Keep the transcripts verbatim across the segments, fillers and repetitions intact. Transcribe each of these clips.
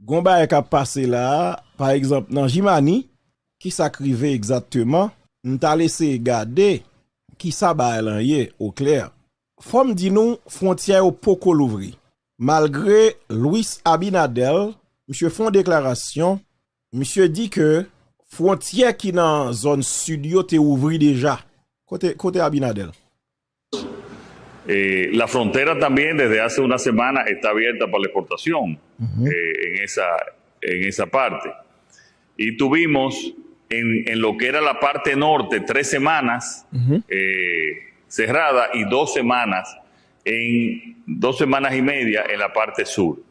Gon bagay k ap pase la a, pa egzanp, nan Jimani, kisa k rive egzakteman? M t al eseye gade kisa bagay lan ye, oklè. Fò m di nou, fwontyè yo poko louvri. Malgre Luis Abinader, misye fè yon deklarasyon, misye di ke fwontyè ki nan zòn sid yo te ouvri deja. Kote, kote Abinader? Eh, la frontera también desde hace una semana está abierta para la exportación eh, en, esa, en esa parte. Y tuvimos en, en lo que era la parte norte tres semanas eh, cerrada y dos semanas en dos semanas y media en la parte sur.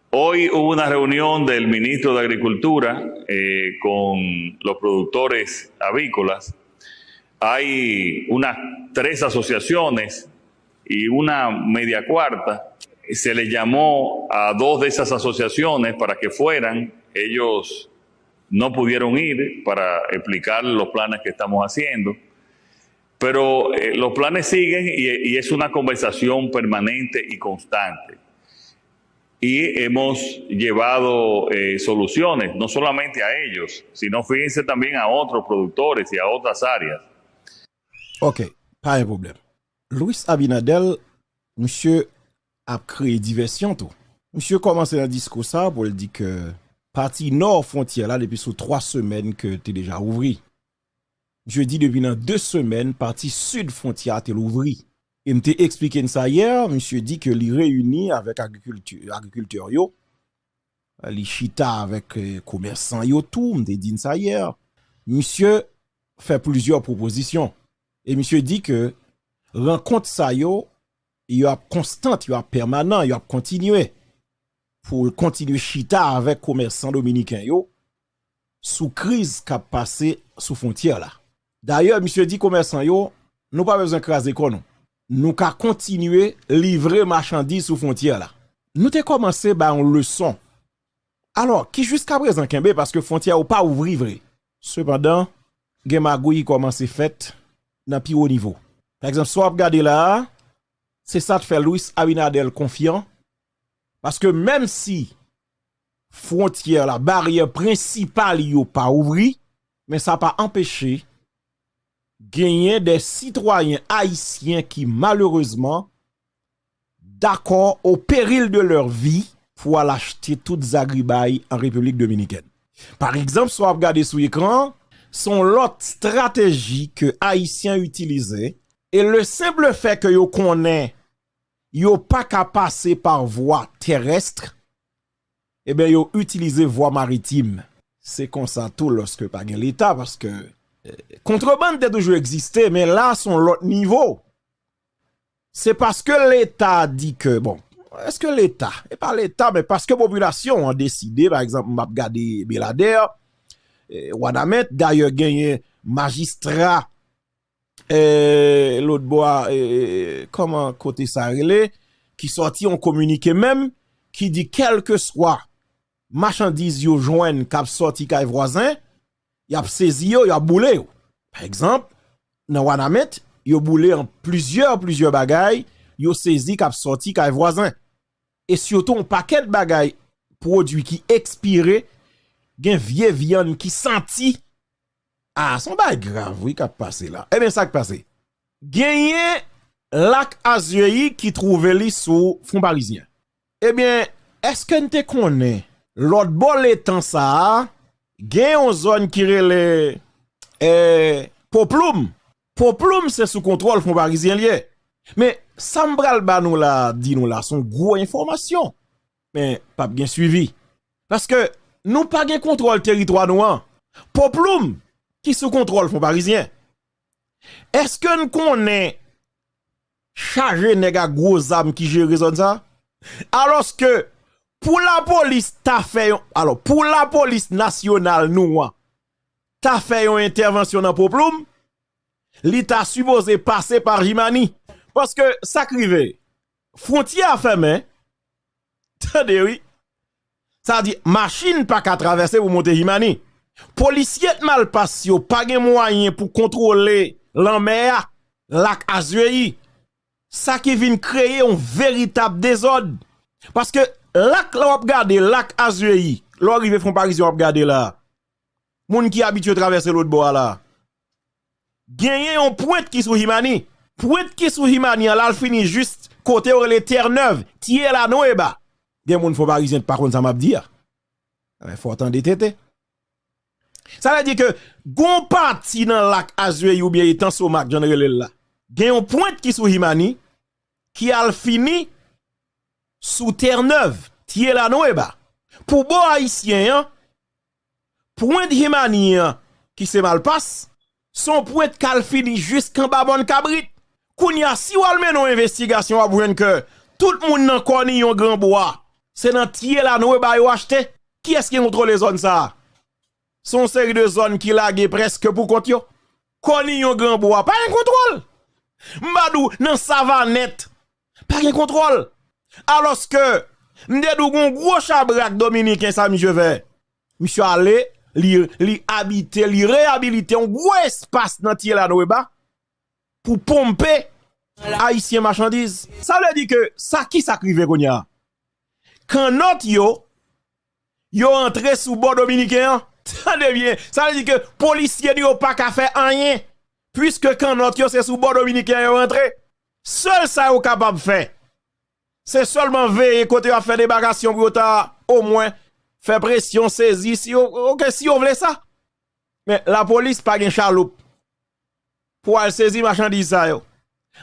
Hoy hubo una reunión del ministro de Agricultura eh, con los productores avícolas. Hay unas tres asociaciones y una media cuarta. Se le llamó a dos de esas asociaciones para que fueran. Ellos no pudieron ir para explicar los planes que estamos haciendo. Pero eh, los planes siguen y, y es una conversación permanente y constante. Y hemos llevado eh, soluciones, no solamente a ellos, sino fíjense también a otros productores y a otras áreas. Ok, pa gen pwoblèm. Luis Abinader, misye ap kreye divèsyon tou. Misye kòmanse nan diskou sa pou l di ke pati nò fwontyè la depi sou twa semèn ke te deja ouvri. Misye di depi nan de semèn pati sid fwontyè a te louvri. E m te eksplike n sa yè, misye di ke li reyini avèk agrikilti- agrikiltè yo, li chita avèk eh, komèsan yo tou, m te di n sa yè. Misye fè plizyè pwopozisyon. E misye di ke rankont sa yo, yo ap konstant, yo ap pèmanan, yo ap kontinye. Pou l kontinye chita avèk komèsan dominiken yo sou kriz k ap pase sou fwontyè la. Dayè, misye di komèsan yo, nou pa bezwen kraze kò nou. Nou ka kontinye livre machandiz sou fwontyè la. Nou te kòmanse bay yon leson. Alò, ki jiskaprezan kenbe paske fwontyè yo pa ouvri vre. Sepandan, gen magouy ki kòmanse fèt nan pi wo nivo. Pa egzanp, sa w ap gade la a, se sa k fè Luis Abinader konfyan, paske menm si fwontyè la, baryè prensipal yo pa ouvri, men sa pa anpeche genyen de sitwayen ayisyen ki malerezman dakò o peril de leur vi pou al achte tout zagribay an Repiblik Dominikèn. Pa egzanp, sa w ap gade sou ekran an, se yon lòt estrateji ke Ayisyen itilize, e le senp fè ke yo konnen yo pa ka pase pa vwa terès, ebyen, yo itilize vwa maritim. Se konsa tou lòske pa gen Leta, paske kontrebann te toujou egziste, men la, se yon lòt nivo. Se paske Leta di ke, bon, èske Leta? E pa Leta, men paske popilasyon an deside, pa egzanp, m ap gade Beladè, Wanament, dayè genyen majistra lòt bò a, kòman kote sa rele, ki sòti yon kominike menm, ki di kèlkeswa machandiz yo jwenn k ap sòti kay vwazen, y ap sezi yo, y ap boule yo. Pa egzanp, nan Wanament, yo boule an plizyè, plizyè bagay, yo sezi k ap sòti kay vwazen. E sitou yon pakèt bagay, pwodui ki ekspire, gen vye vyann ki santi. A, se yon bagay grav, wi, k ap pase la. Ebyen, sa k pase? Genyen lak Azyeyi ki twouve li sou Fon Parizyen. Ebyen, èske n te konnen lòt bò letan sa a, gen yon zòn ki rele eh, Poploum? Poploum se sou kontwòl Fon Parizyen l ye. Men, sa m pral ba nou la, di nou la, se yon gwo enfòmasyon. Men, p ap gen swivi. Paske nou pa gen kontwòl teritwa nou an. Poploum ki sou kontwòl Fon Parizyen. Èske n konnen chaje nèg ak gwo zam ki jere zòn sa? Alòske, pou lapolis ta fè yon, alò, pou lapolis nasyonal nou an ta fè yon entèvansyon nan Poploum, li ta sipoze pase pa Jimani. Paske sa k rive, fwontyè a fèmen, tande wi, sa di, machin pa ka travèse pou monte Jimani. Polisye Malpas yo pa gen mwayen pou kontwole lanmè a, lak Azyeyi. Sa ki vin kreye yon veritab dezòd. Paske Lak la w ap gade, lak Azyeyi, lè w rive Fon Parizyen w ap gade la, moun ki abitye travèse lòt bò a la, genyen yon pwent ki sou Himani. Pwent ki sou Himani an, l al fini jis kote yo rele Terre Neuve, Tierra Nueva. Gen moun Fon Parizyen pa konn sa m ap di a. Men fò w tande tete. Sa vle di ke gon pati nan lak Azyeyi oubyen Etan Somak, jan n rele l la, gen yon pwent ki sou Himani, ki al fini sou Terre Neuve, Tierra Nueva. Pou bò ayisyen an, pwent Himani an, ki se Malpas, se yon pwent k al fini jiskanba Mòn Kabrit. Kounye a, si w al mennen yon envestigasyon, w ap jwenn ke tout moun nan Kòniyon Granbwa, se nan Tierra Nueva yo achte. Kiyès ki kontwole zòn sa a? Se yon seri de zòn ki lage prèske pou kont yo. Kòniyon Granbwa, pa gen kontwòl. M pa di w nan Savanèt, pa gen kontwòl. Alòske, m te di w gon gwo chabrak dominiken sa misye fè. Misye ale, li, li abite, li reyabilite yon gwo espas nan Tierra Nueva pou ponpe ayisyen machandiz. Sa vle di ke sa, ki sa k rive kounye a? Kannòt yo, yo antre sou bò dominiken an. Tande byen, sa vle di ke polisye yo pa ka fè anyen, piske kannòt yo se sou bò dominiken an yo antre. Sèl sa yo kapab fè, se sèlman veye kote y ap fè debakasyon pou yo ta omwen fè presyon, sezi, si yo, oke, si yo vle sa. Men lapolis pa gen chaloup pou al sezi machandiz sa yo.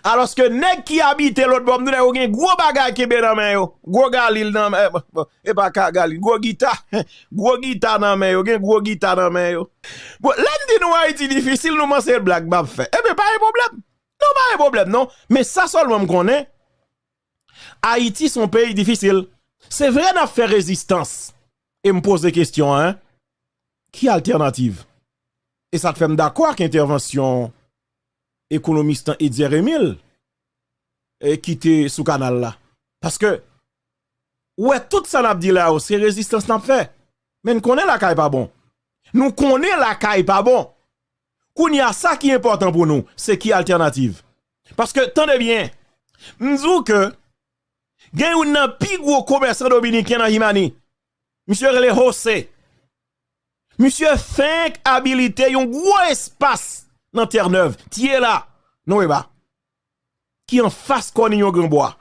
Alòske nèg ki abite lòt bò, m di w, yo gen gwo bagay kenbe nan men yo. Gwo galil nan men, bon, bon, e pa ka galil, gwo gita. Gwo gita nan men yo, gen gwo gita nan men yo. Bon, lè m di nou Ayiti difisil, nou panse se blag m ap fè. Ebyen, pa gen pwoblèm. Non, pa gen pwoblèm, non. Men sa sèlman m konnen, Ayiti se yon peyi difisil. Se vre n ap fè rezistans. E m poze kesyon an, ki altènativ? E sa t fè m dakò ak entèvansyon ekonomis lan Etzer Emile, e ki te sou kanal la. Paske, ou wè, tout sa n ap di la yo, se rezistans n ap fè. Men n konnen lakay pa bon. Nou konnen lakay pa bon. Kounye a, sa ki enpòtan pou nou, se ki altènativ. Paske, tande byen, m di w ke gen youn nan pi gwo komèsan dominiken nan Himani. Misye rele Jose. Misye fenk abilite yon gwo espas nan Terre Neuve, Tierra Nueva, ki anfas Kòniyon Granbwa.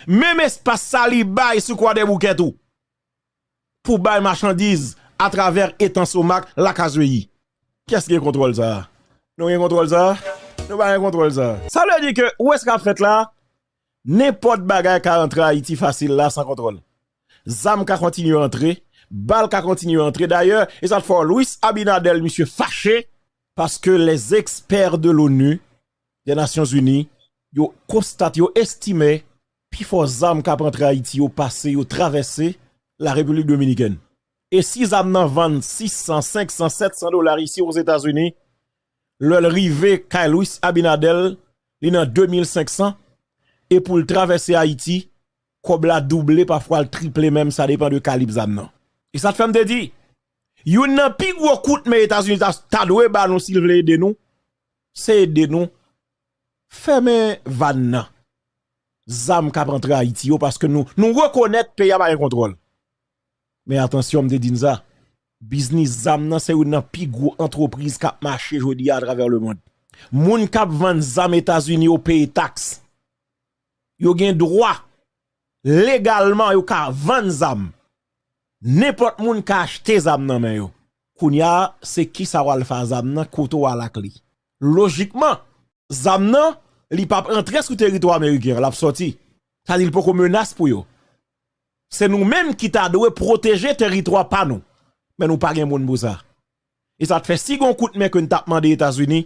Menm espas sa li bay sou Kwadèboukè tou, pou bay machandiz atravè Etan Somak, Lak Azyeyi. Kiyès ki gen kontwòl sa a? Nou gen kontwòl sa a? Nou pa gen kontwòl sa a. Sa vle di ke, ou wè sa k ap fèt la? Nenpòt bagay ka rantre Ayiti fasil la san kontwòl. Zam ka kontinye rantre, bal ka kontinye rantre. Dayè, e sa k fè w, Luis Abinader, misye fache, paske les experts de l'ONU, des Nations Unies, yo konstate, yo estime, pifò zam k ap rantre Ayiti yo pase, yo travèse la Repiblik Dominikèn. E si zam nan vann sis san, senk san, sèt san dola isi Ozetazini, lè l rive kay Luis Abinader, li nan de mil senk san, e pou l travèse Ayiti, kòb la double, pafwa l triple menm, sa depann de kalib zam nan. E sa k fè m te di, youn nan pi gwo kout men Etazini ta, ta dwe ba nou si l vle ede nou, se ede nou fèmen vàn nan zam k ap antre Ayiti yo, paske nou, nou rekonèt peyi a pa gen kontwòl. Men atansyon, m te di n sa, biznis zam nan se youn nan pi gwo antrepriz k ap mache jodi a atravè lemonn. Moun k ap vann zam Etazini yo peye taks. Yo gen dwa, legalman, yo ka vann zam. Nenpòt moun ka achte zam nan men yo. Kounye a, se kisa w al fè a zam nan, kote w al ak li. Lojikman, zam nan, li p ap antre sou teritwa ameriken an, l ap sòti. Sa di l poko menas pou yo. Se nou menm ki ta dwe pwoteje teritwa pa nou. Men nou pa gen moun pou sa. E sa t fè si gon kout men ke n t ap mande Etazini,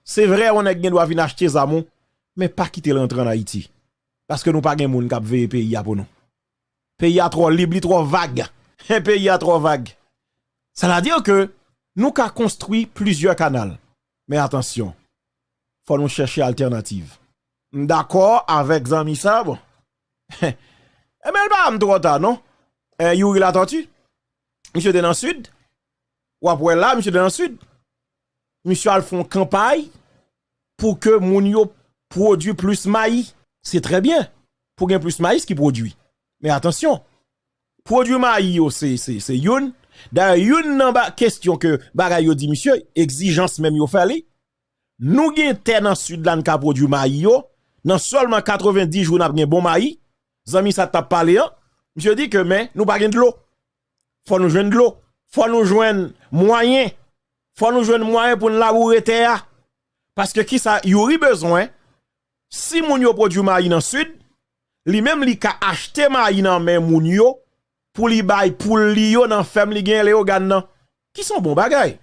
se vre, yon nèg gen dwa vin achte zam ou, men pa kite l rantre ann Ayiti. Paske nou pa gen moun k ap veye peyi a pou nou. Peyi a twò lib, li twò vag. Peyi a twò vag. Sa vle di ke nou ka konstwi plizyè kanal. Men atansyon, fò nou chèche altènativ. M dakò avèk zanmi sa, bon. Ebyen, l pa janm twò ta, non. Eh, Youri Latortue, misye te nan Sid. W ap wè la, misye te nan Sid. Misye al fè yon kanpay pou ke moun yo pwodui plis mayi. Se trè byen pou gen plis mayi ki pwodui. Men atansyon, pwodui mayi yo se, se, se youn. Dayè, youn nan ba, kesyon ke bagay yo di misye, egzijans menm yo fè li, nou gen tè nan sid la, n ka pwodui mayi yo. Nan sèlman katrevenndis jou, n ap gen bon mayi. Zanmi sa t ap pale an, misye di ke, men, nou pa gen dlo. Fò nou jwenn dlo. Fò nou jwenn mwayen. Fò nou jwenn mwayen pou n laboure tè a. Paske kisa Youri bezwen? Si moun yo pwodui mayi nan sid, li menm li ka achte mayi nan men moun yo pou li bay poul li yo nan fèm li gen Leyogàn nan. Ki se yon bon bagay.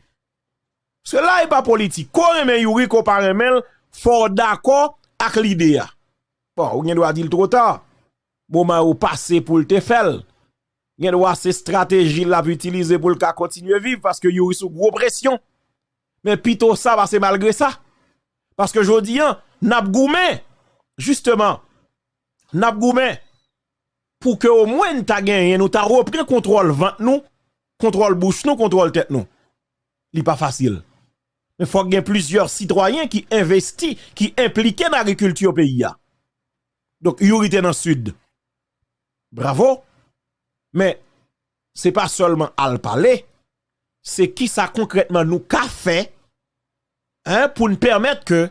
Paske la e pa politik. Ko renmen Youri, ko pa renmen l, fò w dakò ak lide a. Bon, ou gen dwa di l twò ta. Moman yo pase pou l te fè l. Gen dwa se estrateji l ap itilize pou l ka kontinye viv, paske Youri sou gwo presyon. Men pito sa pase malgre sa. Paske jodi an, n ap goumen, jisteman, n ap goumen pou ke omwen n ta genyen, nou ta repran kontwòl vant nou, kontwòl bouch nou, kontwòl tèt nou. Li pa fasil. Men fòk gen plizyè sitwayen ki envesti, ki enplike nan agrikilti peyi a. Donk, Youri te nan sid. Bravo. Men, se pa sèlman al pale, se kisa konkrètman nou ka fè, en, pou n pèmèt ke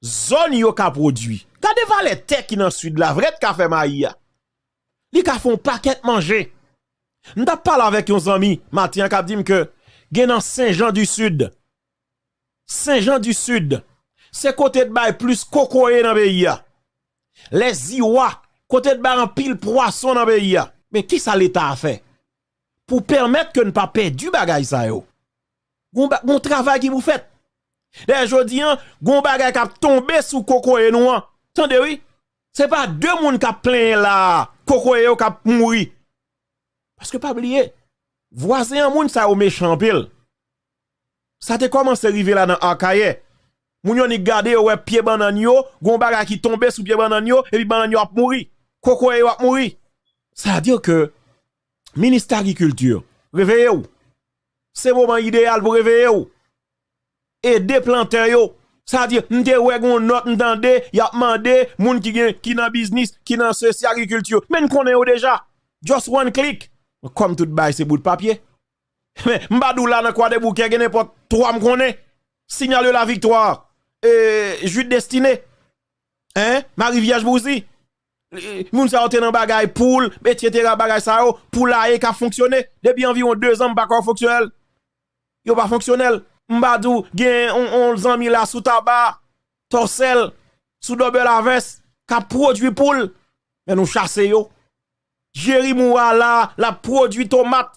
zòn yo ka pwodui. Gade valè tè ki nan sid la, vre, t ka fè mayi a. Li ka fè yon pakèt manje. M t ap pale avèk yon zanmi maten an k ap di m ke gen nan Sen Jan di Sid. Sen Jan di Sid, se kote t bay plis kokoye nan peyi a. Lèziwa, kote t bay anpil pwason nan peyi a. Men kisa Leta a fè pou pèmèt ke n pa pèdi bagay sa yo? Gon ba-, gon travay ki pou fèt. Dayè, jodi an, gon bagay k ap tonbe sou kokoye nou an. Tande wi, se pa de moun k ap plenyen la a, kokoye yo k ap mouri. Paske pa bliye, vwazen an moun sa yo mechan anpil. Sa te kòmanse rive la nan Akayè. Moun yo nik gade, yo wè pye bannann yo, gon bagay ki tonbe sou pye bannann yo, epi bannann yo ap mouri. Kokoye yo ap mouri. Sa di ke minis agrikilti, reveye w. Se moman ideyal pou reveye w. Ede plantè yo. Sa di, m te wè gon nòt, m tande, y ap mande moun ki gen, ki nan biznis, ki nan sesi, agrikilti yo. Men n konnen yo deja. Just one click. Kòm tout bagay se bout papye. Men, m pa di w la nan Kwadèboukè, gen nenpòt twa m konnen. Signal de la Victoire, e, Jude Destiné, en, Marie Vierge Bouzy. E, moun sa yo te nan bagay poul, etsetera, bagay sa yo, poulaye k ap fonksyone. Depi anviwon de zan, m pa kwè yo fonksyonèl. Yo pa fonksyonèl. M pa di w, gen on, on zanmi la sou Taba, Tòsèl, sou Double Harvest, k ap pwodui poul. Men nou chase yo. Jerry Moura la, l ap pwodui tomat,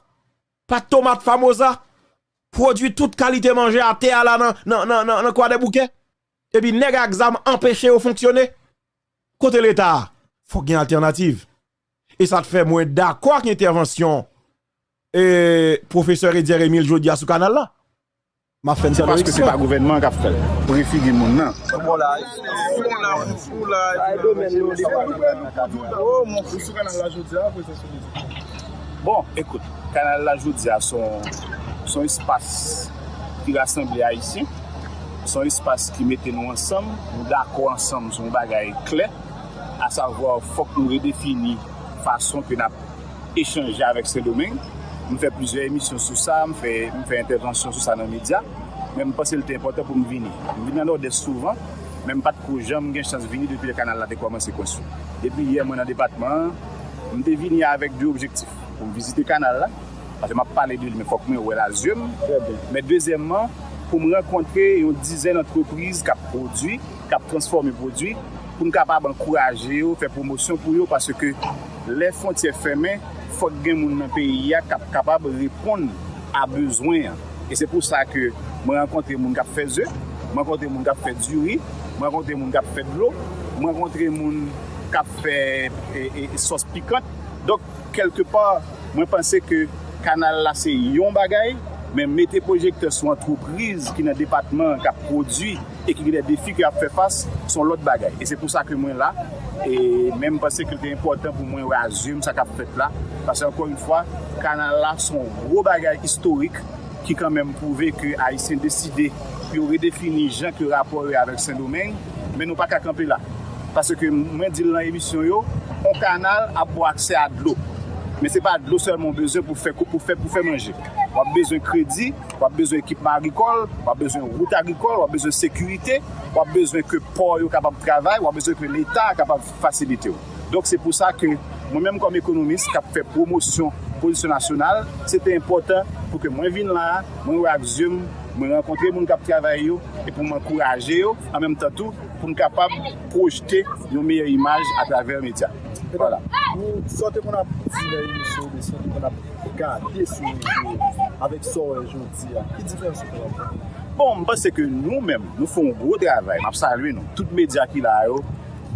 pat tomat Famosa, pwodui tout kalite manje atè a la nan, nan, nan, nan, nan Kwadèboukè. Epi nèg ak zam anpeche yo fonksyone. Kote Leta a? Fòk gen altènativ. E sa t fè mwen dakò ak entèvansyon, e, pwofesè Edier Emile jodi a sou kanal la. M ap fè n tande. Paske se pa gouvènman k ap fè l. Pre figi moun nan. Ou la, ou la, ou la. Oh, mon frè. Ou sou kanal la jodi a, prezans ou. Bon, ekout, kanal la jodi a se yon, se yon espas ki rasanble Ayisyen, se yon espas ki mete nou ansanm, nou dakò ansanm sou yon bagay klè, asavwa fòk nou redefini fason ke n ap echanje avèk Sendomeng. M fè plizyè emisyon sou sa, m fè, m fè entèvansyon sou sa nan medya, men m panse l te enpòtan pou m vini. M vin nan Nòdès souvan, men m pa t ko janm gen chans vini depi lè kanal la te kòmanse konstwi. Depi yè mwen nan depatman an, m te vini avèk de objektif. Pou m vizite kanal la, paske m ap pale de li, men fòk mwen wè l a zye m. Trè byen. Men dezyèmman, pou m rankontre yon dizèn antrepriz k ap pwodui, k ap transfòme pwodui, pou n kapab ankouraje yo, fè pwomosyon pou yo, paske lè fwontyè fèmen, fòk gen moun nan peyi a k ap kapab reponn a bezwen an. E se pou sa ke mwen rankontre moun k ap fè ze, mwen rankontre moun k ap fè diri, mwen rankontre moun k ap fè dlo, mwen rankontre moun k ap fè, e, e, sòs pikant. Donk, kèlkepa, mwen panse ke kanal la se yon bagay, men mete pwojektè sou antrepriz ki nan depatman an k ap pwodui e ki gen de defi ke y ap fè fas, se yon lòt bagay. E se pou sa ke mwen la, e men m panse ke l te enpòtan pou mwen wè a zye m sa k ap fèt la, paske ankò yon fwa, kanal la se yon gwo bagay istorik ki kanmenm pwouve ke Ayisyen deside pou yo redefini jan ke rapò yo ye avèk Sendomeng, men nou pa ka kanpe la. Paske mwen di l nan emisyon yo, on Kanal ap ba w aksè a dlo. Men se pa dlo sèlman w bezwen pou fè, pou fè, pou fè manje. W ap bezwen kredi, w ap bezwen ekipman agrikòl, w ap bezwen wout agrikòl, w ap bezwen sekirite, w ap bezwen ke pò yo kapab travay, w ap bezwen ke Leta kapab fasilite w. Donk, se pou sa ke mwen menm kòm ekonomis k ap fè pwomosyon pwodiksyon nasyonal, se te enpòtan pou ke mwen vin la a, mwen wè ak zye m, mwen rankontre moun k ap travay yo, e pou m ankouraje yo, an menm tan tou, pou n kapab pwojte yon meyè imaj atravè medya. Vwala. Ou, sa w te konn ap di nan emisyon, oubyen sa w te konn ap gade sou rezo yo, avèk sa w wè jodi a, ki diferans ou konn ap wè? Bon, m panse ke nou menm, nou fè yon gwo travay. M ap salye nou. Tout medya ki la yo,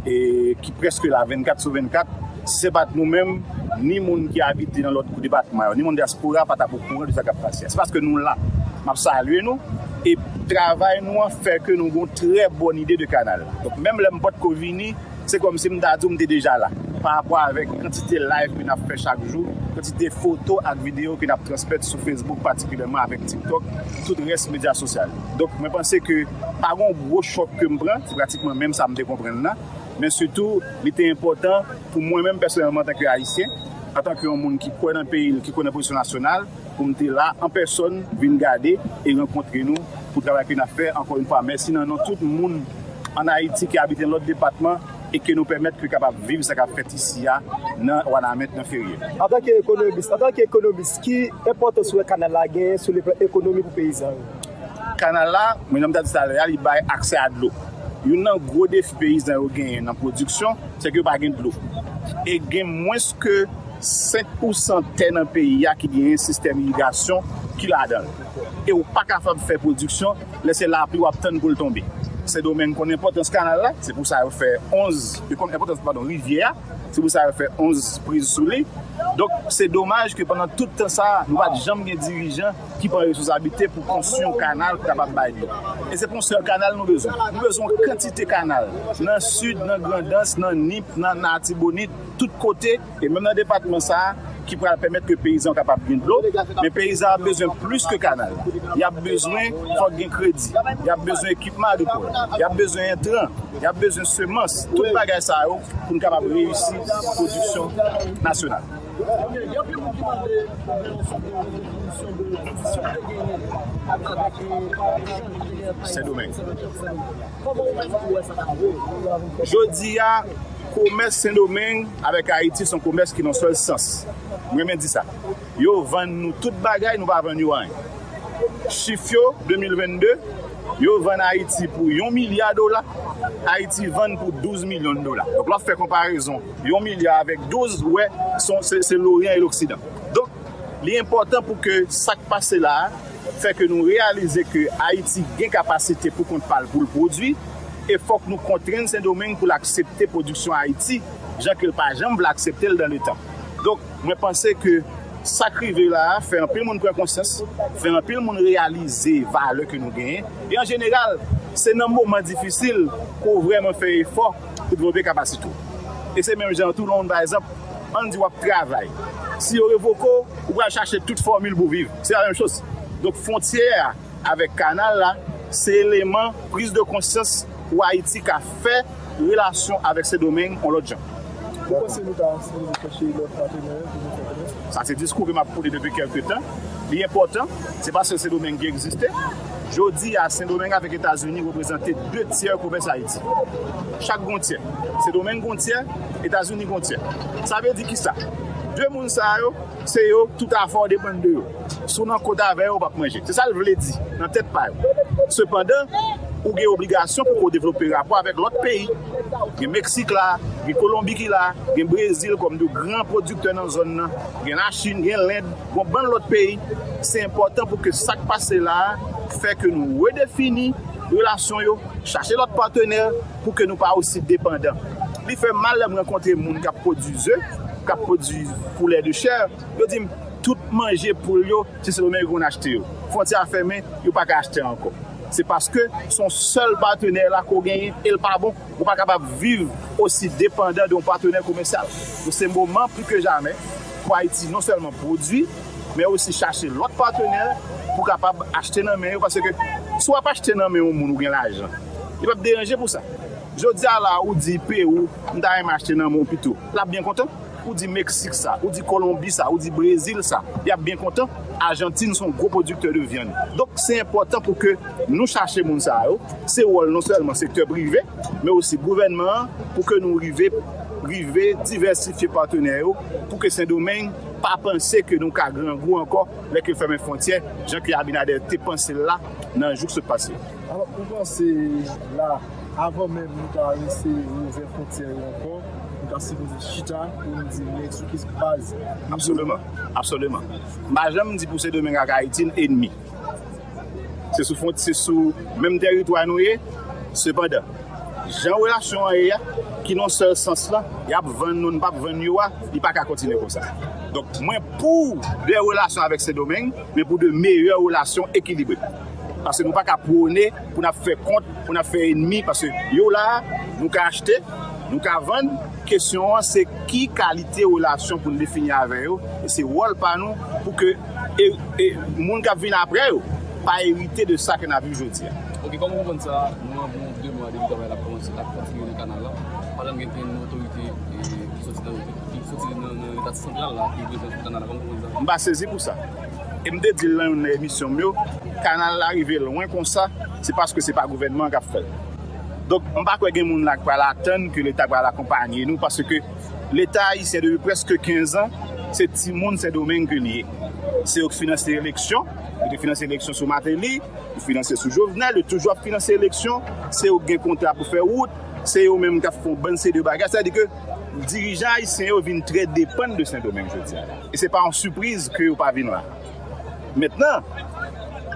e ki prèske la vennkat sou vennkat, si se pa t nou menm, ni moun ki abite nan lòt depatman yo, ni moun dyaspora pa t ap okouran de sa k ap pase a. Se paske nou la. M ap salye nou. E travay nou an fè ke nou gen yon trè bòn ide de kanal. Donk, menm lè m potko vini, se kòmsi m ta di w m te deja la. Pa rapò avèk kantite live ke n ap fè chak jou, kantite foto ak videyo ke n ap transmèt sou Facebook patikilyèman avèk TikTok, tout rès medya sosyal. Donk, mwen panse ke pa gen yon gwo chòk ke m pran, se pratikman menm sa m te konprann nan. Men sitou, li te enpòtan pou mwen menm pèsonèlman antanke Ayisyen, antanke yon moun ki kwè nan peyi l, ki kwè nan pwodiksyon nasyonal, pou m te la an pèsòn, vin gade e rankontre nou pou travay ke n ap fè. Ankò yon fwa, mèsi nan non tout moun ann Ayiti ki abite nan lòt depatman e ke nou pèmèt ke kapab viv sa k ap fèt isi a nan Wanament nan Ferye. Antanke ekonomis, antanke ekonomis, ki enpòtans ou wè kanal la genyen sou le plan ekonomi pou peyizan yo? Kanal la, mwen jan m ta di talè a, li bay aksè a dlo. Youn nan gwo defi peyizan yo genyen nan pwodiksyon, se ke yo pa gen dlo. E gen mwens ke senk pousan tè nan peyi a ki genyen sistèm irigasyon ki ladan l. E ou pa kapab fè pwodiksyon lè se lapli w ap tann pou l tonbe. Sendomeng konn enpòtans kanal la, se pou sa yo fè onz, yo konn enpòtans, padon, rivyè a, se pou sa yo fè onz priz sou li. Donk, se domaj ke pandan tout tan sa a, nou pa t janm gen dirijan ki pran responsablite pou konstwi yon kanal pou kapab bay dlo. E se pa yon sèl kanal nou bezwen. Nou bezwen yon kantite kanal. Nan Sid, nan Grandans, nan Nip, nan Latibonit, tout kote, e menm nan depatman sa a, ki pral pèmèt ke peyizan yo kapab gen dlo. Men peyizan ap bezwen plis ke kanal. Y ap bezwen, fòk gen kredi. Y ap bezwen ekipman agrikòl. Y ap bezwen entran. Y ap bezwen semans. Tout bagay sa yo pou n kapab reyisi pwodiksyon nasyonal. Gen anpil moun ki mande pou gen yon sòt de rezolisyon de diskisyon ki te genyen avèk, eh, Sendomeng. Kòman ou menm ou wè sa k ap vini? Jodi a, komès Sendomeng avèk Ayiti se yon komès ki nan sèl sans. Mwen renmen di sa. Yo vann nou tout bagay, nou pa vann yo anyen. Chif yo, de mil vennde, yo vann Ayiti pou yon milya dola, Ayiti vann pou douz milyon dola. Donk, lè w ap fè konparezon, yon milya avèk douz, ou wè, se, se Loryan e Loksidan. Donk, li enpòtan pou ke sa k pase la a fè ke nou reyalize ke Ayiti gen kapasite pou kont pa l pou l pwodui, e fòk nou kontrenn Sendomeng pou l aksepte pwodiksyon Ayiti, jan ke l pa janm vle aksepte l dan le tan. Donk, mwen panse ke sa k rive la a fè anpil moun pran konsyans, fè anpil moun reyalize valè ke nou genyen. E an jeneral, se nan moman difisil ke w vrèman fè efò pou devlope kapasite w. E se menm jan tou, lè yon moun, pa egzanp, ann di w ap travay. Si yo revoke w, ou pral chache tout fòmil pou viv. Se la menm choz. Donk, fwontyè a avèk kanal la, se eleman priz de konsyans pou Ayiti ka fè relasyon avèk Sendomeng yon lòt jan. Ou panse nou ta sipoze chèche lòt patenè pou nou fè komès? Sa se diskou ke m ap pote depi kèlke tan. Li enpòtan, se pa sèl Sendomeng ki egziste. Jodi a, Sendomeng avèk Etazini reprezante de tyè komès Ayiti. Chak gon tyè. Sendomeng gon tyè, Etazini gon tyè. Sa vle di kisa? De moun sa yo, se yo, tout afè w depann de yo. Si w nan kont avè yo, ou p ap manje. Se sa l vle di nan tèt pa yo. Sepandan, ou gen obligasyon pou ke w devlope rapò avèk lòt peyi. Gen Meksik la, gen Kolonbi ki la, gen Brezil kòm de gran pwodiktè nan zòn nan, gen Lachin, gen Lend, gen yon bann lòt peyi. Se enpòtan pou ke sa k pase la a fè ke nou redefini relasyon yo, chache lòt patenè pou ke nou pa osi depandan. Li fè mal lè m rankontre moun k ap pwodui ze, k ap pwodui poulè de chè, yo di m tout manje poul yo, se Sendomeng yo konn achte yo. Fwontyè a fèmen, yo pa ka achte ankò. Se paske se yon sèl patenè la ke w genyen e l pa bon. Ou pa kapab viv osi depandan de yon patenè komèsyal. Donk, se moman pli ke jamè pou Ayiti non sèlman pwodui, men osi chache lòt patenè pou kapab achte nan men yo. Paske si w ap achte nan men yon moun ou gen lajan, li p ap deranje pou sa. Jodi a la, ou di Pewou, m ta renmen achte nan men w pito. L ap byen kontan. Ou di Meksik sa, ou di Kolonbi sa, ou di Brezil sa, y ap byen kontan. Ajantin se yon gwo pwodiktè de vyann. Donk, se enpòtan pou ke nou chache moun sa yo. Se wòl non sèlman sektè prive, men osi gouvènman an, pou ke nou rive, rive divèsifye patnè yo, pou ke Sendomeng pa panse ke nou ka grangou ankò lè ke l fèmen fwontyè, jan ke Abinader te panse l la nan jou k sot pase yo. Alò, ou panse la, avan menm nou ta eseye ouvè fwontyè yo ankò, nou ta sipoze chita pou nou di, men sou ki baz? Absoliman, absoliman. M pa janm di pou Sendomeng ak Ayiti n enmi. Se sou fwont-, se sou menm tèritwa nou ye. Sepandan, jan relasyon an ye a, ki nan sèl sans lan, y ap vann nou, n p ap vann yo a, li pa ka kontinye konsa. Donk, mwen pou de relasyon avèk Sendomeng, men pou de meyè relasyon ekilibre. Paske nou pa ka pwone pou n ap fè kont, pou n ap fè enmi, paske yo la, nou ka achte, nou ka vann. Kesyon an, se ki kalite relasyon pou n defini avè yo, e se wòl pa nou pou ke, e, e moun k ap vin apre yo pa erite de sa ke n ap viv jodi a. Ok, kòman w konprann sa? Nou an bon de mwa depi travay la ap kòmanse, ap kontinye nan kanal la, pa janm gen kenn otorite, e, ki soti nan, ki soti nan, nan leta santral la, ki prezan sou kanal la, kòman w konprann sa? M pa sezi pou sa. E m te di l nan youn nan emisyon m yo, kanal la rive lwen konsa, se paske se pa gouvènman an k ap fè l. Donk, m pa kwè gen moun la k pral atann ke leta pral akonpanye nou, paske leta ayisyen depi prèske kenz an, se timoun Sendomeng ke li ye. Se yo k finanse eleksyon, yo te finanse eleksyon sou Martelly, yo finanse sou Jovenel, yo toujou ap finanse eleksyon, se yo k gen kontra pou fè wout, se yo menm k ap fè yon bann seri de bagay. Sa vle di ke dirijan ayisyen yo vin trè depann de Sendomeng jodi a la. E se pa yon sipriz ke yo pa vin la. Mentnan,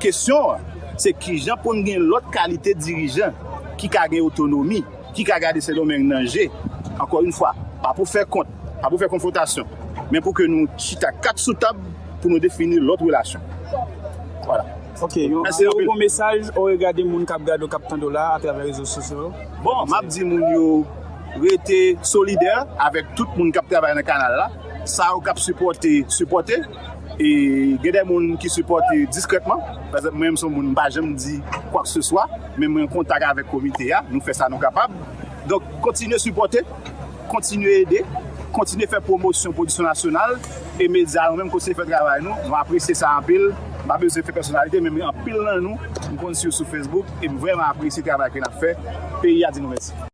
kesyon an, se kijan pou n gen lòt kalite dirijan ki ka gen otonomi, ki ka gade Sendomeng nan je, ankò yon fwa, pa pou fè kont, pa pou fè konfwontasyon, men pou ke nou chita kat sou tab pou nou defini lòt relasyon. Vwala. Ok, yon, Mèsi anpil. Yon mesaj o rega de moun k ap gade w, k ap tande w la atravè rezo sosyo yo? Bon, m ap di moun yo rete solidè avèk tout moun k ap travay nan kanal la. Sa yo k ap sipòte, sipòte. E gen de moun ki sipòte diskrètman. Pa egzanp, mwen menm se yon moun m pa janm di kwakeseswa, men mwen an kontak avèk komite a, nou fè sa nou kapab. Donk, kontinye sipòte, kontinye ede, kontinye fè pwomosyon pwodiksyon nasyonal, e medya nou menm kontinye fè travay nou. Nou apresye sa anpil. M pa bezwen fè pèsonalite, men anpil nan nou, m konn swiv sou Facebook, e m vrèman apresye travay ke n ap fè. Peyi a di nou mèsi.